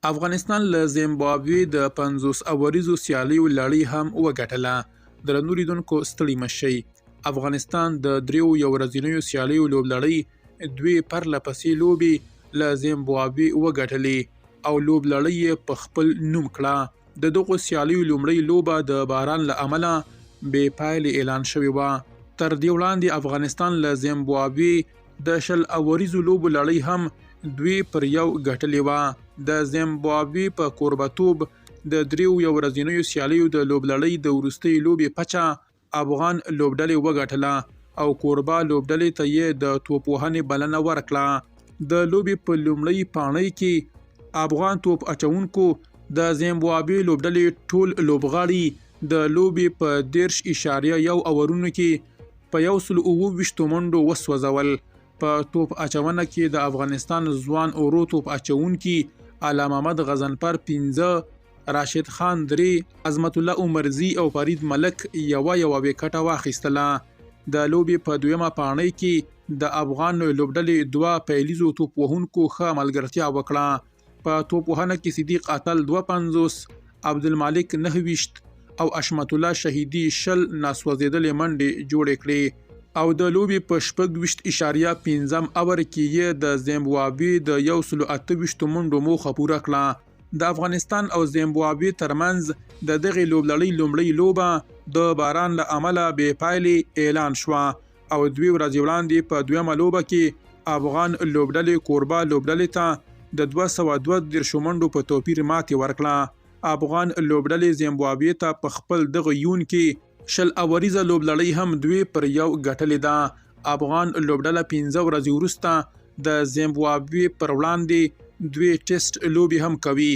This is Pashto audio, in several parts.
افغانستان له زیمبابوې د 50 اوریزو سیالیو لړۍ هم وګټله. درنو لیدونکو ستړي مه شئ. افغانستان د دریو یو ورځینیو سیالیو لوبلړۍ دوې پرله پسې لوبې له زیمبابوې وګټلې او لوبلړۍ یې په خپل نوم کړه. د دغو سیالیو لومړۍ لوبه د باران له امله بې پایلې اعلان شوې وه. تر دې وړاندې افغانستان له زیمبابوې د 20 اوریزو لوبو لړۍ هم 2-1 ګټلې وه. د زیمبابوې په کوربتوب د دریو یو ورځینیو سیالیو د لوبلړۍ د وروستۍ لوبې پچه افغان لوبډلې وګټله او کوربه لوبډلې ته یې د توپ وهنې بلنه ورکړه. د لوبې په لومړۍ پاڼۍ کې افغان توپ اچونکو د زیمبابوې لوبډلې ټول لوبغاړي د لوبې په 30.1 اورونو کې په 127 منډو وسوځول. په توپ اچونه کې د افغانستان ځوان اورو توپ اچونکي الله محمد غضنفر 5، راشد خان 3، عظمت الله عمرزي او فرید ملک یوه یوه ویکټه واخیستله. د لوبې په دویمه پاڼۍ کې د افغان لوبډلې دوه پیلیزو توپ وهونکو ښه ملګرتیا وکړه. په توپ وهنه کې صدیق اتل 52، عبدالمالک 29 او حشمت الله شهیدي 20 ناسوځېدلې منډې جوړې کړې او د لوبې په 26.5 اور کې یې د زیمبابوې د 128 منډو موخه پوره کړه. د افغانستان او زیمبابوې ترمنځ د دغې لوبلړۍ لومړۍ لوبه د باران له امله بې پایلې اعلان شوه او دوې ورځې وړاندې په دویمه لوبه کې افغان لوبډلې کوربه لوبډلې ته د 232 منډو په توپیر ماتې ورکړه. افغان لوبډلې زیمبابوې ته په خپل دغه یون کې 20 اوریزه لوبلړۍ هم 2-1 ګټلې ده. افغان لوبډله 5 ورځې وروسته د زیمبابوې پر وړاندې دوې ټیسټ لوبې هم کوي.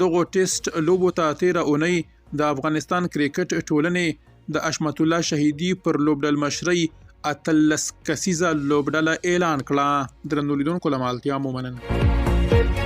دغو ټیسټ لوبو ته تېره اونۍ د افغانستان کرکټ ټولنې د حشمت الله شهیدي پر لوبډلمشرۍ 18 کسیزه لوبډله اعلان کړه. درنو لیدونکو له مالتیا مو مننه.